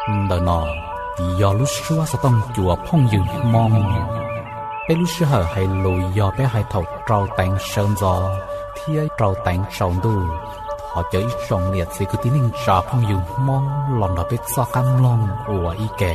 Ntawm no yog lub suab xov tooj cua phooj ywg Hmoob. Peb lub sij hawm hais lus yog peb hais thaum rau teev sawv ntxov thiab rau teev tsaus ntuj. Thov caw ib tsoom niam txiv kwv tij neej tsa phooj ywg Hmoob los nrog peb txoj qab mloog ua ib ke.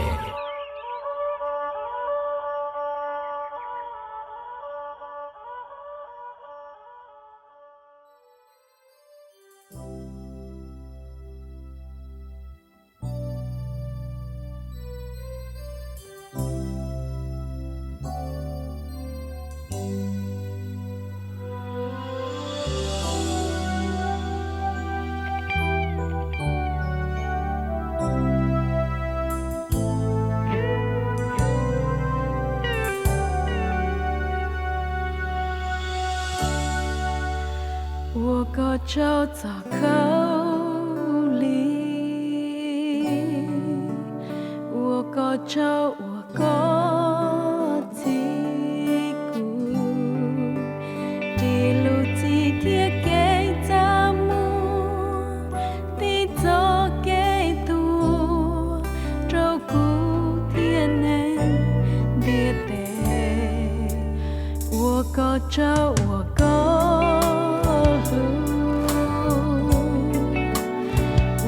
Ua koj tsaug txog khaub lig, ua koj tsaug uas koj txib kuv, ris lub txim thiab kev txaj muag, tib txoj kev tuag rau kuv thiab neeg ntiaj teb. Ua koj tsaug uas koj hlub,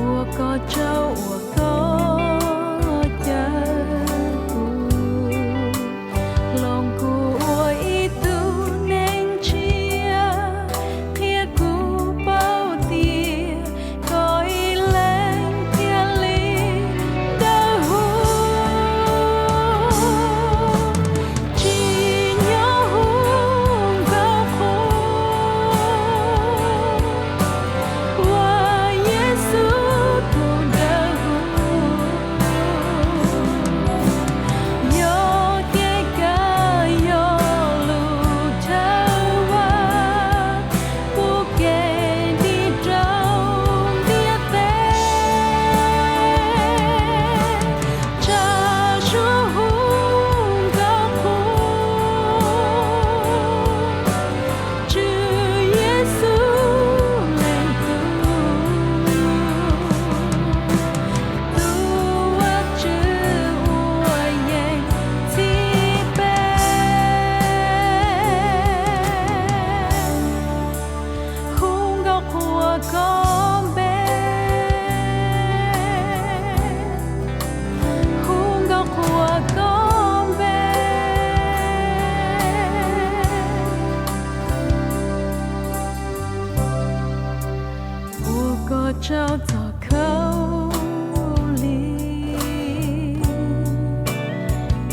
ua koj tsaug uas koj caw kuv, hloov kuv ua ib tug neeg tshiab, qhia kuv paub tias koj ib leeg thiaj li dawb huv. Tsim nyog hu nkauj qhuav, ua Yexus tus dawb huv, yog kev kawm, yog lub chaw vaj, pub kev dim rau ntiaj teb. Tsa suab hu nkauj qhuav, Tswv Yexus leej tub, tus Vajtswv uas yeej txib peb. Hu nkauj qhuav koj npe, hu nkauj qhuav koj npe. Ua koj tsaug txog khaub lig,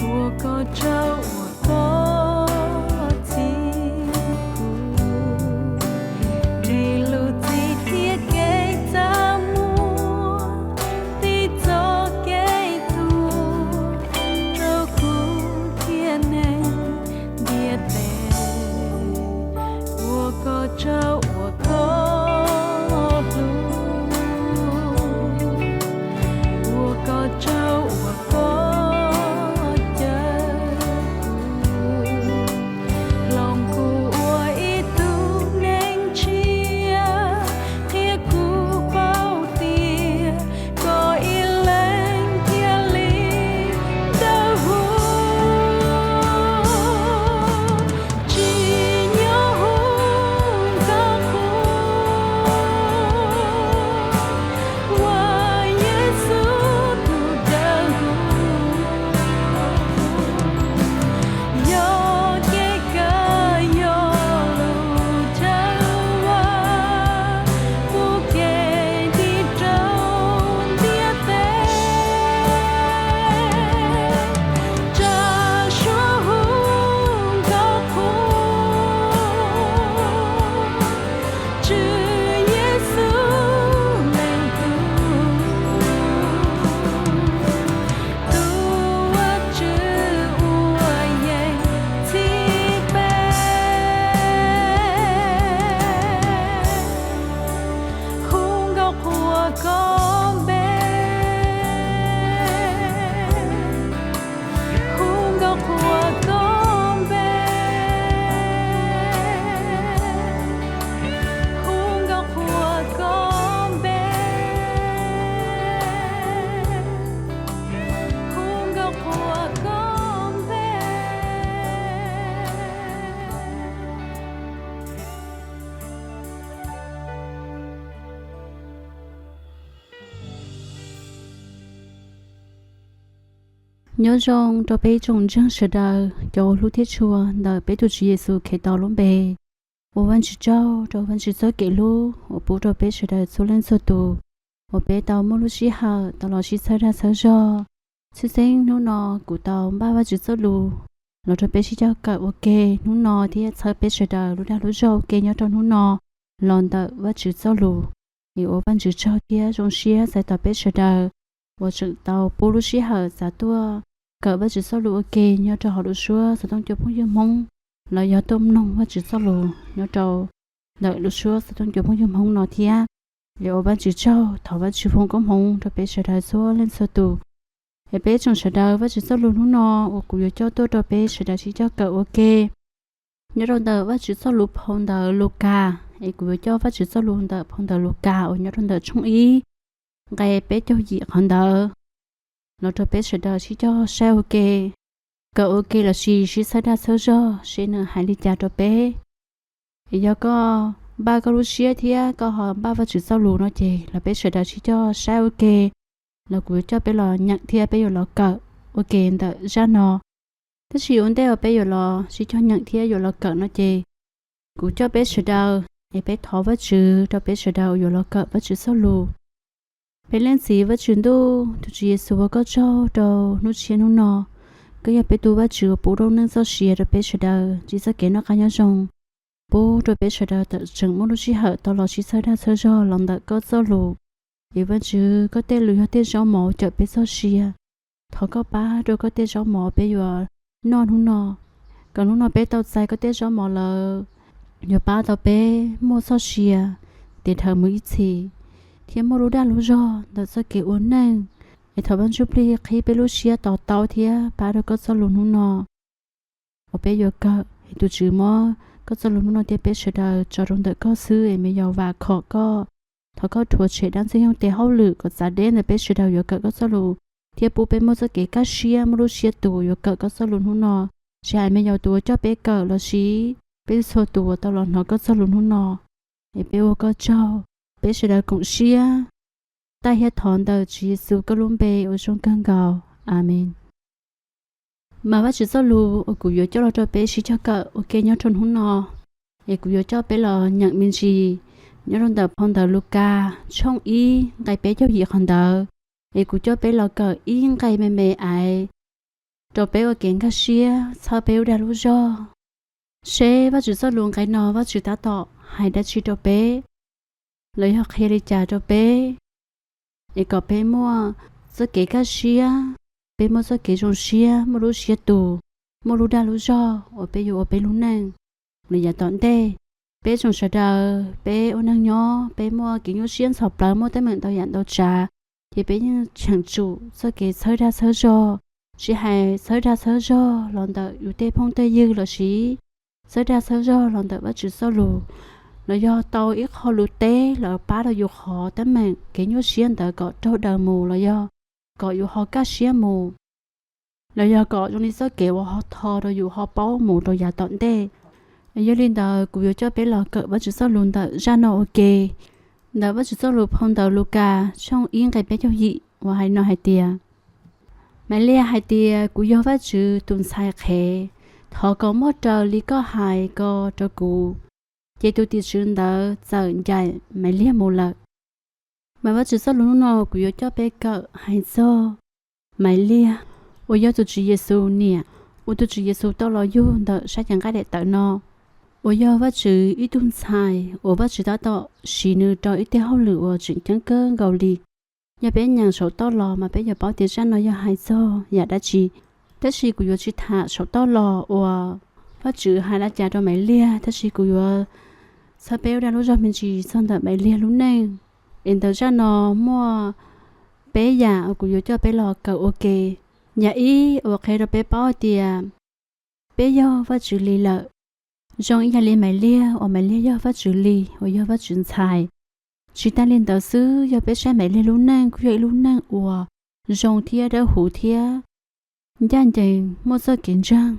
ua koj tsaug uas koj txib kuv, ris lub txim thiab kev txaj muag, tib txoj kev tuag rau kuv thiab neeg ntiaj teb. Ua koj tsaug uas koj hlub Nyob zoo rau peb ib tsoom ntseeg sawv daws cov uas hlub thiab tshua ntawm peb tus Tswv Yexus Khetos lub npe. Ua Vajtswv tsaug rau Vajtswv txoj kev hlub uas pub rau peb sawv daws txhua leej txhua tus uas peb tau muaj lub sij hawm tau los sib txhawb dag txhawb zog. Tshwj xeeb hnub no kuv tau npaj Vajtswv txoj lus los rau peb sib cog kawm ua ke hnub no thiab txhawb peb sawv daws lub dag lub zog ua ke nyob rau hnub no los ntawm Vajtswv txoj lus. Es ua Vajtswv tsaug thiab zoo siab txais tos peb sawv daws uas tseem tau pub lub sij hawm txav tuaj kawm Vajtswv txoj lus ua ke nyob rau hauv lub suab xov tooj cov phooj ywg Hmoob, los yog tuaj mloog Vajtswv txoj lus nyob rau ntawm lub suab xov tooj cov phooj ywg Hmoob no thiab. Es ua Vajtswv tsaug, thov Vajtswv foom koob hmoov rau peb sawv daws txhua leej txhua tus. Es peb tsoom sawv daws Vajtswv txoj lus hnub no uas kuv yuav coj tuaj rau peb sawv daws sib cog kawm ua ke nyob rau ntawm Vajtswv txoj lus phau ntawv Lukas. Es kuv yuav coj Vajtswv txoj lus ntawm phau ntawv Lukas uas nyob rau ntawm tshooj ib nqe peb caug yim qhov ntawd los rau peb sawv daws sib cog saib ua ke, kawm ua ke lossis sib txhawb dag txhawb zog seb nws hais li cas rau peb. Es yog koj npaj koj lub siab thiab koj ho npaj Vajtswv txoj lus no ces los peb sawv daws sib cog saib ua ke, los kuv yuav coj peb los nyeem thiab peb yuav los kawm ua ke ntawm zaj no. Tab sis ua ntej uas peb yuav los sib cog nyeem thiab yuav los kawm no ces kuv coj peb sawv daws es peb thov Vajtswv rau peb sawv daws uas yuav los kawm Vajtswv txoj lus. Peb Leej Txiv Vajtswv ntuj, tus Tswv Yexus, ua koj tsaug rau hnub tshiab hnub no. Koj yog peb tus Vajtswv uas pub lub neej txoj sia rau peb sawv daws ntsib txoj kev noj qab nyob zoo, pub rau peb sawv daws tseem muaj lub sij hawm tau los sib txhawb dag txhawb zog los ntawm koj txoj lus. Es Vajtswv, koj tej lus yog tej zaub mov cawm peb txoj sia. Thov koj pab rau koj tej zaub mov peb yuav noj hnub no, kom hnub no peb tau txais koj tej zaub mov lawm yuav pab tau peb muaj txoj sia tes dhawv mus ib txhis thiab muaj lub dag lub zog ntawm txoj kev ua neej. Es thov Vaj Ntsujplig qhib peb lub siab to taub thiab pab rau koj txoj lus hnub no uas peb yuav kawm. Es tus Tswv, muab koj txoj lus hnub no thiab peb sawv daws tso rau ntawm koj xwb es me yaus vam khom koj. Thov koj rhuav tshem dab ntxwg nyoog tes hauj lwm kom txav deb ntawm peb sawv daws yuav kawm koj txoj lus thiab pub peb muaj txoj kev kaj siab muaj lub siab tus uas yuav kawm koj txoj lus hnub no, tsis hais me yaus tus uas coj peb kawm lossis peb txhua tus uas tau los hnov koj txoj lus hnub no. Es peb ua koj tsaug, peb sawv daws koom siab, tag thiab thov ntawm Tswv Yexus koj lub npe uas zoo kawg nkaus. Amees. Mas Vajtswv txoj lus uas kuv yuav coj los rau peb sib cog kawm ua ke nyob rau hnub no, es kuv yuav coj peb los nyeem me ntsis nyob rau ntawm phau ntawv Lukas tshooj ib nqe peb caug yim qhov ntawd. Es kuv coj peb los kawm ib nqe me me ais rau peb ua kev nkag siab txhawb peb lub dag lub zog, seb Vajtswv txoj lus nqe no Vajtswv tab tom hais dab tsi rau peb, los yog qhia li cas rau peb, es kom peb muaj txoj kev kaj siab, peb muaj txoj kev zoo siab, muaj lub siab tus, muaj lub dag lub zog uas peb yuav ua peb lub neej los yav tom ntej. Peb tsoom sawv daws peb ua neeg nyob peb muaj kev nyuaj siab ntxhov plawv, muaj teeb meem ntau yam ntau tsav, ces peb yeej cheem tsum txoj kev txhawb dag txhawb zog, tsis hais txhawb dag txhawb zog los ntawm yus tej phooj tej ywg lossis txhawb dag txhawb zog los ntawm Vajtswv txoj lus, los yog tau ib qho lus teb los pab rau yus qhov teeb meem kev nyuaj siab ntawd kom raug daws mus los yog kom yus ho kaj siab mus, los yog kom zoo li txoj kev uas ho tho rau yus ho paub mus rau yav tom ntej. Yog li ntawd kuv yuav coj peb los kawm Vajtswv txoj lus ntawm zaj no ua ke, ntawm Vajtswv txoj lus phau ntawv Lukas tshooj ib nqe peb caug yim uas hais no hais tias, Maivliag hais tias, Kuv yog Vajtswv tus ntxhais qhev, thov kom muaj raws li koj hais ko rau kuv. Ces tus tim tswv ntawd txawm ncaim Maivliag mus lawm. Mas Vajtswv txoj lus hnub no kuv yuav coj peb kawm hais txog Maivliag, uas yog tus Tswv Yexus niam, uas tus Tswv Yexus tau los yug ntawm sab cev nqaij daim tawv no, uas yog Vajtswv ib tug ntxhais uas Vajtswv tab tom siv nws rau ib teg hauj lwm uas tseem ceeb kawg nkaus li. Yog peb nyeem saum toj los mas peb yuav paub tias zaj no yog hais txog yam dab tsi. Tab sis kuv yuav tsis tham saum toj los uas Vajtswv hais li cas rau Maivliag, tab sis kuv yuav txhawb peb ua dag lub zog me ntsis txog ntawm Maivliag lub neej. Es ntawm zaj no muaj peb yam uas kuv yuav coj peb los kawm ua ke. Yam ib uas qhia rau peb paub tias peb yog Vajtswv li lawm, zoo ib yam li Maivliag uas Maivliag yog Vajtswv li uas yog Vajtswv ntxhais. Tsis tas li ntawd xwb, yog peb saib Maivliag lub neej kuj yog ib lub neej uas zoo thiab dawb huv thiab ncaj ncees muaj txoj kev ntseeg.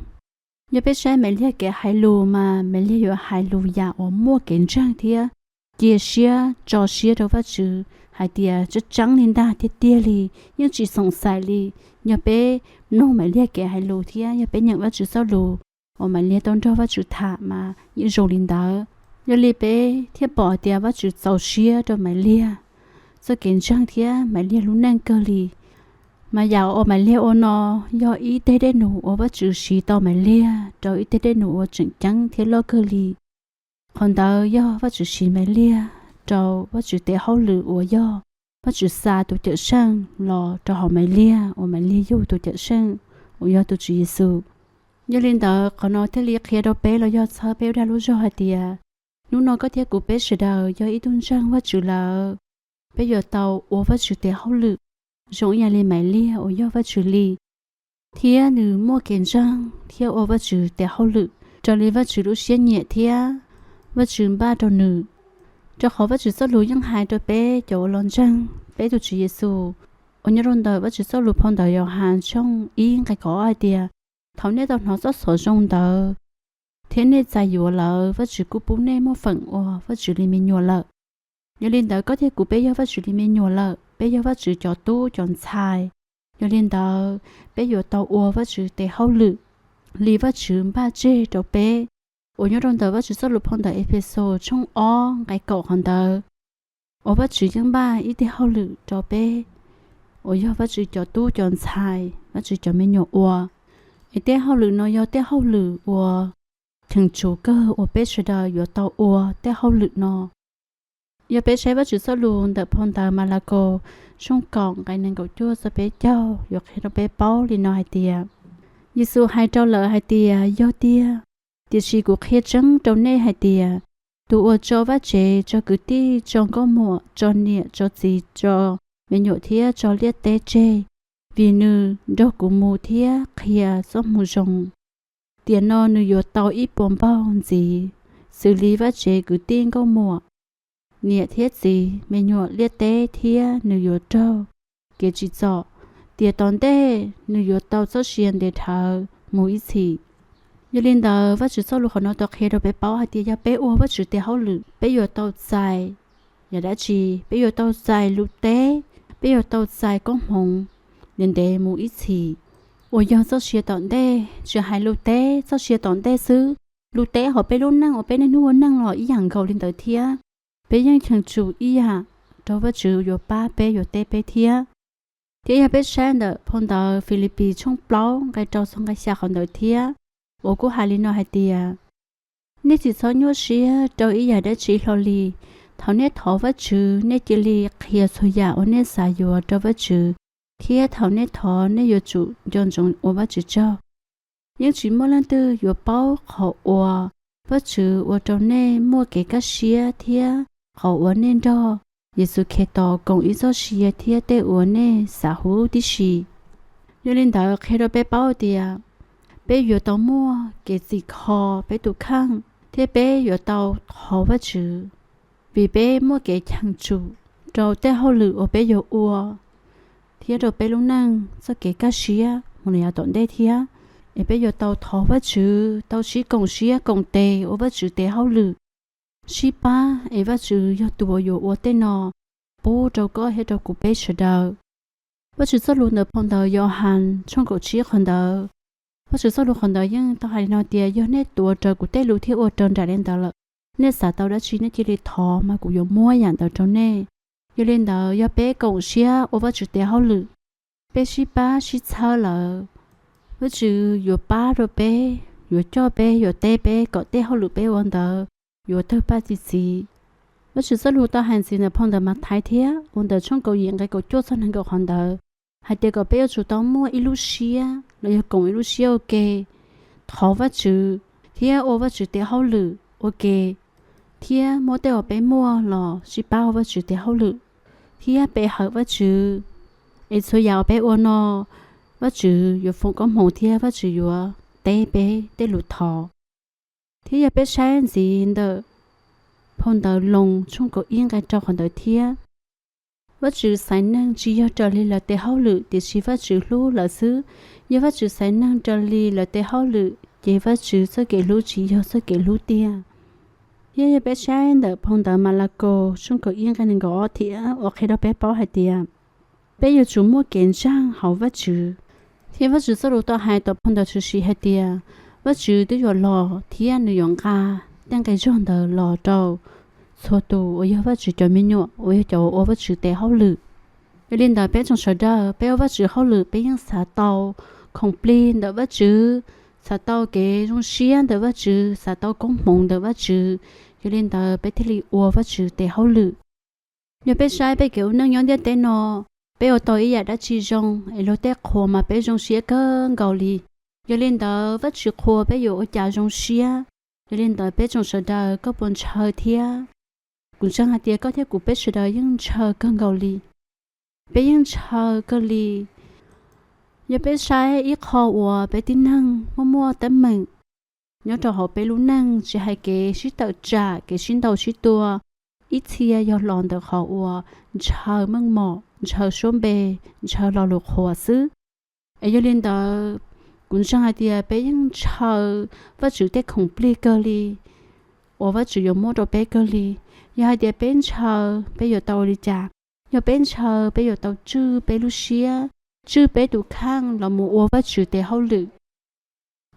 Yog peb saib Maivliag kev hais lus mas Maivliag yuav hais lus yam uas muaj kev ntseeg thiab cia siab tso siab rau Vajtswv hais tias tseeb tseeb li ntag, tiag tiag li, yeej tsis xoom xaim li. Yog peb mloog Maivliag kev hais lus thiab yog peb nyeem Vajtswv txoj lus uas Maivliag tau nrog Vajtswv tham mas yeej zoo li ntawd. Yog li peb thiaj pom hais tias Vajtswv txaus siab rau Maivliag txoj kev ntseeg thiab Maivliag lub neej kawg li. Mas yam uas Maivliag ua no yog ib teg dej num uas Vajtswv siv tau Maivliag rau ib teg dej num uas tseem ceeb thiab loj kawg li. Qhov ntawd yog Vajtswv siv Maivliag rau Vajtswv tes hauj lwm uas yog Vajtswv xa tus Cawmseej los rau hauv Maivliag uas Maivliag yug tus Cawmseej uas yog tus Tswv Yexus. Yog li ntawd qhov no thiaj li qhia rau peb los yog txhawb peb ua dag lub zog hais tias hnub no koj thiab kuv peb sawv daws yog ib tug ntseeg Vajtswv lawm, peb yuav tau ua Vajtswv tes hauj lwm zoo ib yam li Maivliag uas yog Vajtswv li, thiab nws muaj kev ntseeg thiab ua Vajtswv tes hauj lwm raws li Vajtswv lub siab nyiam thiab Vajtswv npaj rau nws. Rau qhov Vajtswv txoj lus yeej hais rau peb cov uas los ntseeg peb tus Tswv Yexus uas nyob rau ntawm Vajtswv txoj lus phau ntawv Yauhas tshooj ib nqe kaum ob hais tias, thaum nej tau hnov txoj xov zoo ntawd thiab nej txais yuav lawm, Vajtswv kuj pub nej muaj feem ua Vajtswv li me nyuam lawm. Yog li ntawd koj thiab kuv peb yog Vajtswv li me nyuam lawm, peb yog Vajtswv cov tub cov ntxhais. Yog li ntawd peb yuav tau ua Vajtswv tes hauj lwm li Vajtswv npaj tseg rau peb, uas nyob rau ntawm Vajtswv txoj lus phau ntawv Efexus tshooj ob nqe kaum qhov ntawd, uas Vajtswv yeej npaj ib teg hauj lwm rau peb uas yog Vajtswv cov tub cov ntxhais, Vajtswv cov me nyuam ua. Es tej hauj lwm no yog tej hauj lwm uas cheem tsum kawg uas peb sawv daws yuav tau ua tej hauj lwm no. Yog peb saib Vajtswv txoj lus ntawm phau ntawv Malakaus tshooj kaum nqe nees nkaum cuaj txog peb caug yuav qhia rau peb paub li no hais tias, Yexus hais rau lawv hais tias, yog tiag, tiam sis kuv qhia tseeb rau nej hais tias, tus uas tso vaj tsev, tso kwv tij, tso nkauj muam, tso niam tso txiv, tso me nyuam thiab tso liaj teb tseg vim nws nrog kuv mus thiab qhia txoj moo zoo, tiam no nws yuav tau ib puas npaug ntxiv xws li vaj tsev, kwv tij, nkauj muam, niam thiab txiv, me nyuam, liaj teb, thiab nws yuav raug kev tsim txom, tiam tom ntej nws yuav tau txoj sia ntev dhawv mus ib txhis. Yog li ntawd Vajtswv txoj lus qhov no tau qhia rau peb paub hais tias yog peb ua Vajtswv tes hauj lwm peb yuav tau txais yam dab tsi? Peb yuav tau txais lub teb, peb yuav tau txais koob hmoov ntev ntev mus ib txhis, uas yog txoj sia tom ntej. Tsis hais lub teb, txoj sia tom ntej xwb, lub teb hauv peb lub neej uas peb niaj hnub ua neej los ib yam nkaus li ntawd thiab. Peb yeej cheem tsum ib yam rau Vajtswv yuav pab peb yuav teb peb thiab. Thiab yog peb saib ntawm phau ntawv Filipis tshooj plaub nqe rau txog nqe xya qhov ntawd thiab, uas kuj hais li no hais tias, nej tsis txhob nyuaj siab rau ib yam dab tsi hlo li. Thaum nej thov Vajtswv, nej cia li qhia txhua yam uas nej xav yuav rau Vajtswv, thiab thaum nej thov nej yuav tsum nco ntsoov ua Vajtswv tsaug. Yeej tsis muaj leej twg yuav paub qhov uas Vajtswv ua rau nej muaj kev kaj siab thiab qhov uas nej nrog Yexus Khetos koom ib txoj sia thiab tej uas nej xav huv tib si. Yog li ntawd qhia rau peb paub tias peb yuav tau muaj kev txim kho peb tus kheej thiab peb yuav tau thov Vajtswv, vim peb muaj kev cheem tsum rau tej hauj lwm uas peb yuav ua thiab rau peb lub neej txoj kev kaj siab mus los yav tom ntej thiab. Es peb yuav tau thov Vajtswv, tau sib koom siab koom tes ua Vajtswv tes hauj lwm, sib pab es Vajtswv yog tus uas yuav ua tej no pub rau koj thiab rau kuv peb sawv daws. Vajtswv txoj lus ntawm phau ntawv Yauhas tshooj kaum tsib qhov ntawd, Vajtswv txoj lus qhov ntawd yeej tau hais li no tias, yog nej tuav rawv kuv tej lus thiab ua raws nraim li ntawd lawm, nej xav tau dab tsi nej cia li thov mas kuv yuav muab yam ntawd rau nej. Yog li ntawd yog peb koom siab ua Vajtswv tes hauj lwm, peb sib pab sib txhawb lawm, Vajtswv yuav pab rau peb, yuav coj peb, yuav teb peb kom tej hauj lwm peb ua ntawd yuav tawg paj txi txiv. Vajtswv txoj lus tau hais ntxiv ntawm phau ntawv Mathais thiab uas ntawm tshooj kaum yim nqe kaum cuaj txog nees nkaum qhov ntawd hais tias kom peb yuav tsum tau muaj ib lub siab los yog koom ib lub siab ua ke, thov Vajtswv thiab ua Vajtswv tes hauj lwm ua ke, thiab muab tej uas peb muaj los sib pab ua Vajtswv tes hauj lwm thiab pe hawm Vajtswv. Es txhua yam uas peb ua no, Vajtswv yuav foom koob hmoov thiab Vajtswv yuav teb peb tej lus thov. Thiab yog peb saib ntxiv ntawm phau ntawv Loos tshooj kaum ib nqe rau qhov ntawd thiab, Vajtswv xaiv neeg tsis yog raws li lawv tes hauj lwm, tiam sis Vajtswv hlub lawv xwb. Yog Vajtswv xaiv neeg raws li lawv tes hauj lwm, ces Vajtswv txoj kev hlub tsis yog txoj kev hlub tiag. Thiab yog peb saib ntawm phau ntawv Malakaus tshooj kaum ib nqe nees nkaum ob thiab uas qhia rau peb paub hais tias peb yuav tsum muaj kev ntseeg hauv Vajtswv. Thiab Vajtswv txoj lus tau hais tom phau ntawv Tshwm Sim hais tias Vajtswv twb yuav los thiab nws yuav nqa tej nqi zog ntawd los rau txhua tus uas yog Vajtswv cov me nyuam, uas yog cov uas ua Vajtswv tes hauj lwm. Yog li ntawd peb tsoom sawv daws peb ua Vajtswv hauj lwm peb yeej xav tau khoom plig ntawm Vajtswv, xav tau kev zoo siab ntawm Vajtswv, xav tau koob hmoov ntawm Vajtswv. Yog li ntawd peb thiaj li ua Vajtswv tes hauj lwm. Yog peb saib peb kev ua neej nyob ntiaj teb no, peb ua tau ib yam dab tsi zoo es luag tej qhuas mas peb zoo siab kawg nkaus li. Yog li ntawd Vajtswv qhuas peb yuav ua cas zoo siab. Yog li ntawd peb tsoom sawv daws koj puas ntshaw thiab? Kuv ntseeg hais tias koj thiab kuv peb sawv daws yeej ntshaw kawg nkaus li. Peb yeej ntshaw kawg li. Yog peb saib ib qho uas peb tib neeg muaj muaj teeb meem nyob rau hauv peb lub neej, tsis hais kev sib tawm tsam, kev sib ntaus sib tua, ib txhia yog los ntawm qhov uas ntshaw meej mom, ntshaw suab npe, ntshaw lo lus qhuas xwb. Es yog li ntawd, kuv ntseeg hais tias peb yeej ntshaw Vajtswv tej khoom plig kawg li, uas Vajtswv yuav muab rau peb kawg li. Yog hais tias peb ntshaw, peb yuav tau ua li cas? Yog peb ntshaw, peb yuav tau tswj peb lub siab, tswj peb tus kheej los mus ua Vajtswv tes hauj lwm.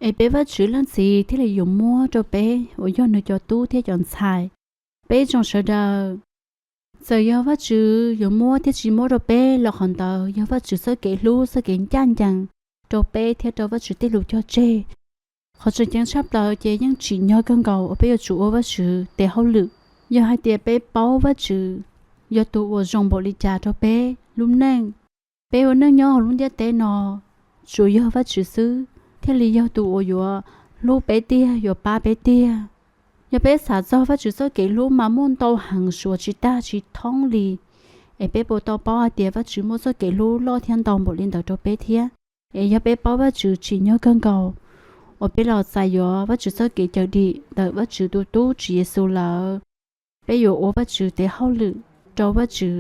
Es peb Vajtswv leej txiv thiaj li yuav muab rau peb uas yog nws cov tub thiab cov ntxhais. Peb tsoom sawv daws, txawm yog Vajtswv yuav muab thiab tsis muab rau peb los qhov ntawd yog Vajtswv txoj kev hlub txoj kev ncaj ncees rau peb thiab rau Vajtswv tej lus cog tseg. Qhov tseem ceeb tshaj plaws ces yeej tsim nyog kawg nkaus uas peb yuav tsum ua Vajtswv tes hauj lwm. Yog hais tias peb paub Vajtswv yog tus uas zoo npaum li cas rau peb lub neej, peb ua neej nyob hauv lub ntiaj teb no tsuas yog Vajtswv xwb thiaj li yog tus uas yuav hlub peb tiag, yuav pab peb tiag. Yog peb xav txog Vajtswv txoj kev hlub mas muaj ntau heev suav tsis tag tsis thoob li. Es peb puas tau paub hais tias Vajtswv muaj txoj kev hlub loj thiab ntau npaum li ntawd rau peb thiab? Es yog peb paub Vajtswv tsim nyog kawg nkaus uas peb los txais yuav Vajtswv txoj kev cawm dim ntawm Vajtswv tus tub Tswv Yexus lawm, peb yuav ua Vajtswv tes hauj lwm rau Vajtswv.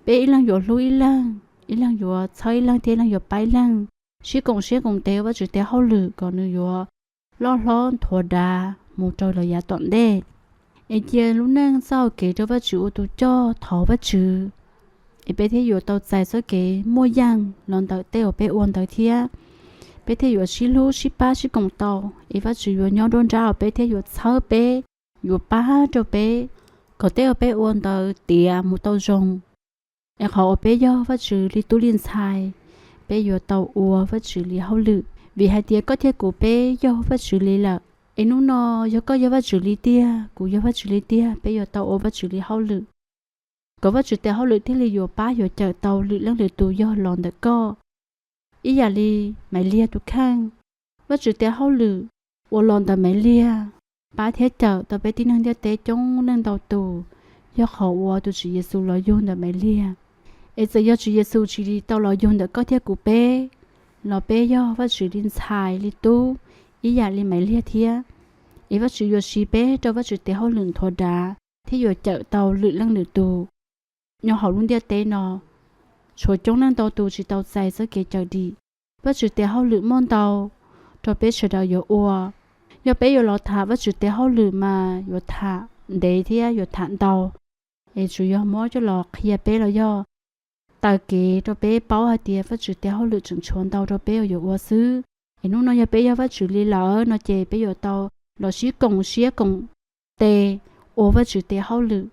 Peb ib leeg yuav hlub ib leeg, ib leeg yuav txhawb ib leeg thiab ib leeg yuav pab ib leeg, sib koom siab koom tes ua Vajtswv tes hauj lwm kom nws yuav loj hlob nthuav dav mus rau lawm yav tom ntej. Es cia lub neej txoj hau kev rau Vajtswv ua tus coj thov Vajtswv, es peb thiaj yuav tau txais txoj kev muaj yeej los ntawm tej uas peb ua ntawd thiab. Peb thiaj yuav sib hlub sib pab sib koom tau, es Vajtswv yuav nyob nruab nrab hauv peb thiab yuav txhawb peb, yuav pab rau peb kom tej uas peb ua ntawd tiav mus tau zoo. Es qhov uas peb yog Vajtswv li tub li ntxhais, peb yuav tau ua Vajtswv li hauj lwm, vim hais tias koj thiab kuv peb yog Vajtswv li lawm. Es hnub no yog koj yog Vajtswv li tiag, kuv yog Vajtswv li tiag, peb yuav tau ua Vajtswv li hauj lwm, kom Vajtswv tes hauj lwm thiaj li yuav pab yuav cawm tau lwm leej lwm tus yog los ntawm koj. Ib yam li Maiv Liag tus kheej, Vajtswv tes hauj lwm uas los ntawm Maiv Liag pab thiab cawm tau peb tib neeg ntiaj teb coob leej ntau tus, yog qhov uas tus Tswv Yexus los yug ntawm Maiv Liag. Es txawm yog Tswv Yexus tsis tau los yug ntawm koj thiab kuv peb, los peb yog Vajtswv li ntxhais li tub ib yam li Maiv Liag thiab. Es Vajtswv yuav siv peb rau Vajtswv tes hauj lwm nthuav dav thiab yuav cawm tau lwm leej lwm tus nyob hauv lub ntiaj teb no. Tshuav coob leej ntau tus tsis tau txais txoj kev cawm dim. Vajtswv tes hauj lwm muaj ntau rau peb sawv daws yuav ua. Yog peb yuav los tham Vajtswv tes hauj lwm mas yuav tham ntev thiab yuav tham ntau. Es tsuas yog muab coj los qhia peb los yog taw kev rau peb paub hais tias Vajtswv tes hauj lwm tseem tshuav ntau rau peb yuav ua xwb. Es hnub no yog peb yog Vajtswv li lawm no ces peb yuav tau los sib koom siab koom tes ua Vajtswv tes hauj lwm.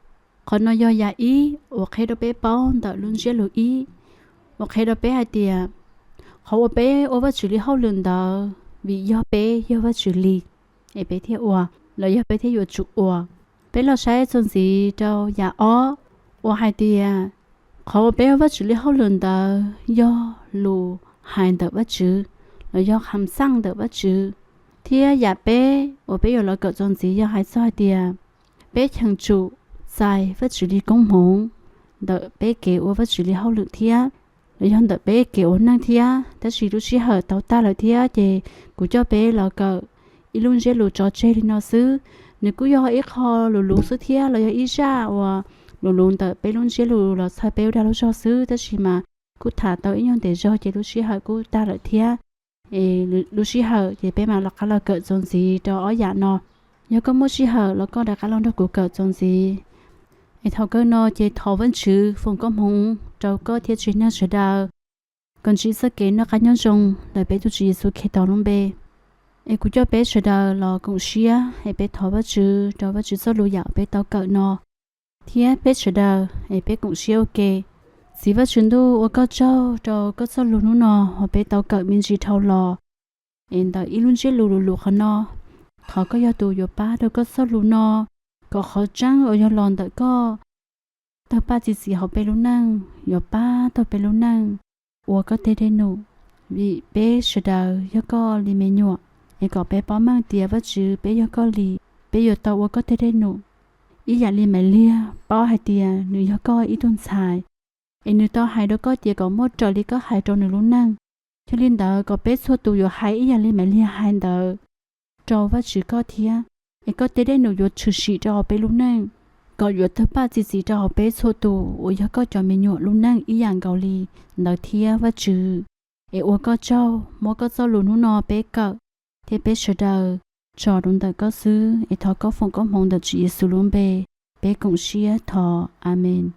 Qhov no yog yam ib uas qhia rau peb paub ntawm lub ntsiab lus ib, uas qhia rau peb hais tias qhov uas peb ua Vajtswv li hauj lwm ntawd vim yog peb yog Vajtswv li, es peb thiaj ua, los yog peb thiaj yuav tsum ua. Peb los saib txuas ntxiv rau yam ob, uas hais tias qhov uas peb ua Vajtswv li hauj lwm ntawd yog lus hais ntawm Vajtswv, los yog kham xaj ntawm Vajtswv. Thiab yam peb uas peb yuav los kawm txuas ntxiv yog hais txog hais tias peb cheem tsum txais Vajtswv li koob hmoov ntawm peb kev ua Vajtswv li hauj lwm thiab, los yog ntawm peb kev ua neej thiab. Tab sis lub sij hawm tau tag lawm thiab ces kuv coj peb los kawm ib lub ntsiab lus tso tseg li no xwb. Nws kuj yog ib qho luv luv xwb thiab los yog ib zaj uas luv luv ntawm peb lub ntsiab lus los txhawb peb ua dag lub zog xwb, tab sis mas kuj tham tau ib nyuag ntev zog ces lub sij hawm kuj tag lawm thiab. Es lub sij hawm ces peb mam rov qab los kawm txuas ntxiv rau ob yam no. Yog koj muaj sij hawm los koj rov qab los nrog kuv kawm txuas ntxiv. Es thaum kawg no ces thov Vajtswv foom koob hmoov rau koj thiab tsev neeg sawv daws kom ntsib txoj kev noj qab nyob zoo ntawm peb tus Tswv Yexus Khetos lub npe. Es kuv coj peb sawv daws los koom siab es peb thov Vajtswv rau Vajtswv txoj lus yam peb tau kawm no, thiab peb sawv daws es peb koom siab ua ke. Txiv Vajtswv ntuj, ua koj tsaug rau koj txoj lus hnub no uas peb tau kawm me ntsis dhau los. Es ntawm ib lub ntsiab lus lus qhov no, thov koj yog tus yuav pab rau koj txoj lus no, kom qhov tseeb uas yog los ntawm koj tawg paj txi txiv hauv peb lub neej yuav pab tau peb lub neej ua koj tej dej num. Vim peb sawv daws yog koj li me nyuam, es kom peb paub meej tias Vajtswv peb yog koj li, peb yuav tau ua koj tej dej num ib yam li Maivliag paub hais tias nws yog koj ib tug ntxhais, es nws tau hais rau koj tias kom muab raws li koj hais rau nws lub neej. Yog li ntawd kom peb txhua tus yuav hais ib yam li Maivliag hais ntawd rau Vajtswv koj thiab, es koj tej dej num yuav tshwm sim rau hauv peb lub neej, kom yuav tawg paj txi txiv rau hauv peb txhua tus uas yog koj cov me nyuam lub neej ib yam nkaus li ntawd thiab Vajtswv. Es ua koj tsaug, muab koj txoj lus hnub no peb kawm thiab peb sawv daws tso rau ntawm koj xwb, es thov koj foom koob hmoov ntawm Tswv Yexus lub npe, peb koom siab thov, Amees.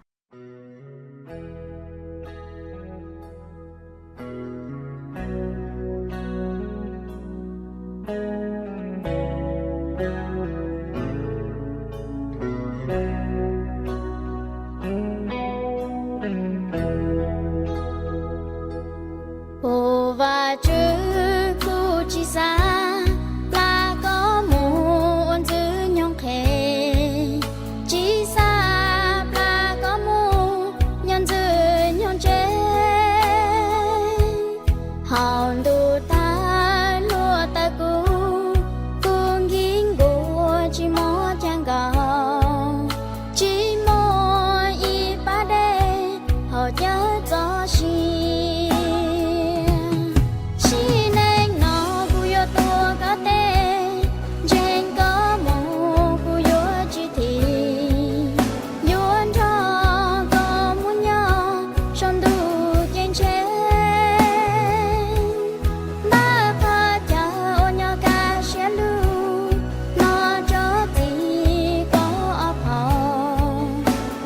Kuv Vajtswv kuv tsis xav plam koj mus ua ntxwg nyoog qhev, tsis xav plam koj mus nyob ntxwg nyoog tsev. Hauv ntuj tawg hluas tawg kub, kuv nkig nkuaj tsis muaj cag nkaus, tsis muaj ib pab dej hauv cawv txoj sia. Sim neej no kuv yuav tuav koj tes, ntseeg koj mus kuv yuav tsis thim, yuav nrog koj mus nyob saum ntuj ceeb tsheej. Ntawm qhov chaw uas nyob kaj siab lug, no tso txim koj ob phaus,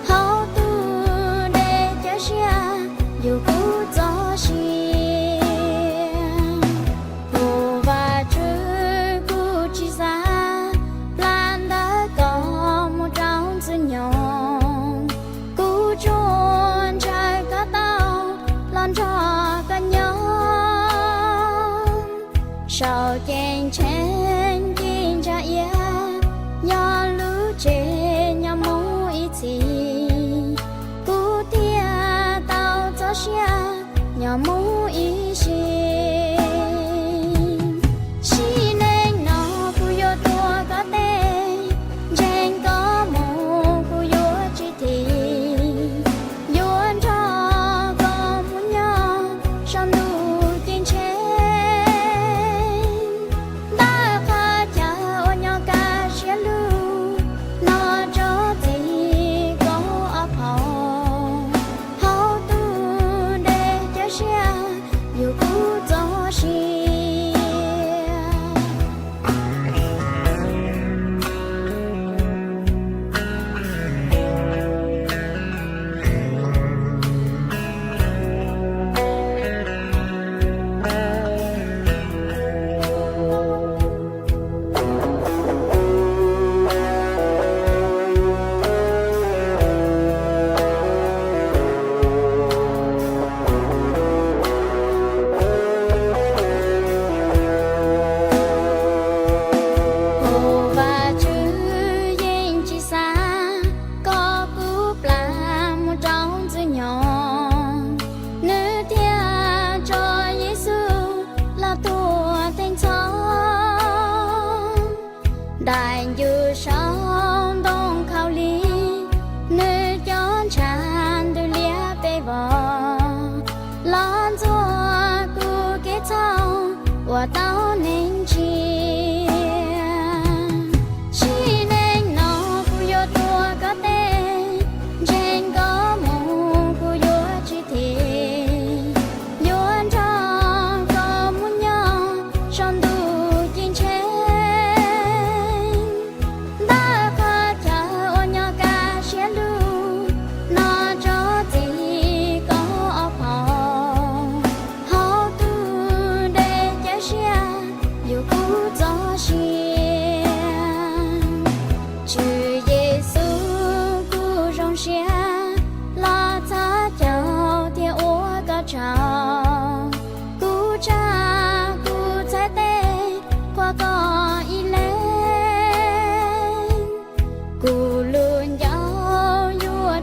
hauv tus dej cawv siab yug kuv txoj sia. Kuv Vajtswv kuv tsis xav plam ntawm koj mus rau ntxwg nyoog, kuv tsuas ntshaw koj tau los nrog koj nyob. Saum ceeb tsheej ci ntsa iab, yog lub tsev nyob mus ib txhis, kuv thiaj tau txoj sia nyob mus ib sim. Sim neej no kuv yuav tuav koj tes, ntseeg koj mus kuv yuav tsis thim, yuav nrog koj mus nyob saum ntuj ceeb tsheej. Ntawm qhov chaw uas nyob kaj siab lug, no tso txim koj ob phaus, hauv tus dej cawv siab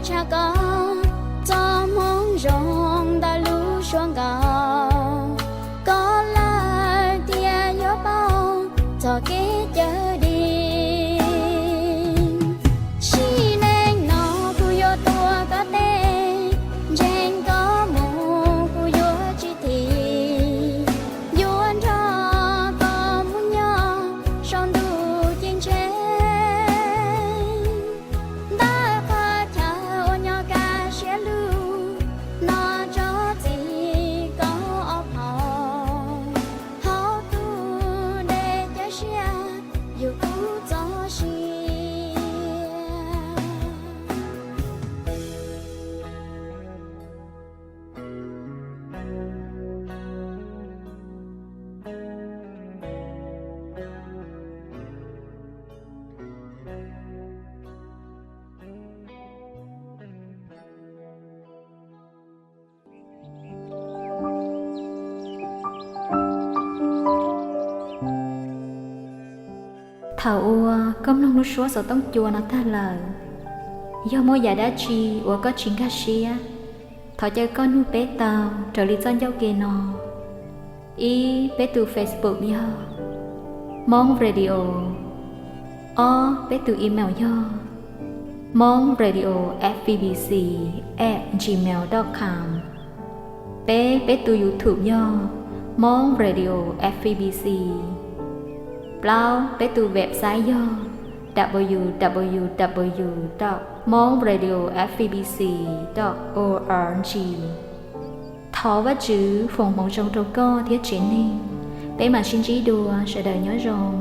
Tshaj koj txoj hmoov zoo ntawm lub suab nkaus, koj lawm thiaj yuav paub txoj kev cawm dim. Sim neej no kuv yuav tuav koj tes, ntseeg koj mus kuv yuav tsis thim, yuav nrog koj mus nyob saum ntuj ceeb tsheej. Ntawm qhov chaw uas nyob kaj siab lug, no tso txim koj ob phau, hauv tus dej cawv siab yug kuv txoj sia. Thaum uas koj mloog lub suab xov tooj cua no tag lawm, yog muaj yam dab tsi uas koj tsis nkag siab, thov caw koj nug peb tau raws li txoj ncauj ke no. Ib, peb tus Facebook yog Hmoob Radio. Ob, peb tus email yog Hmoob Radio F B B C at gmail dot com. Peb, peb tus YouTube yog Hmoob Radio F B B C. Plaub, peb tus website yog w w w dot hmong radio f b b c dot org. Thov Vajtswv foom hmoov zoo rau koj thiab tsev neeg. Peb mam sib ntsib dua, sawv daws nyob zoo.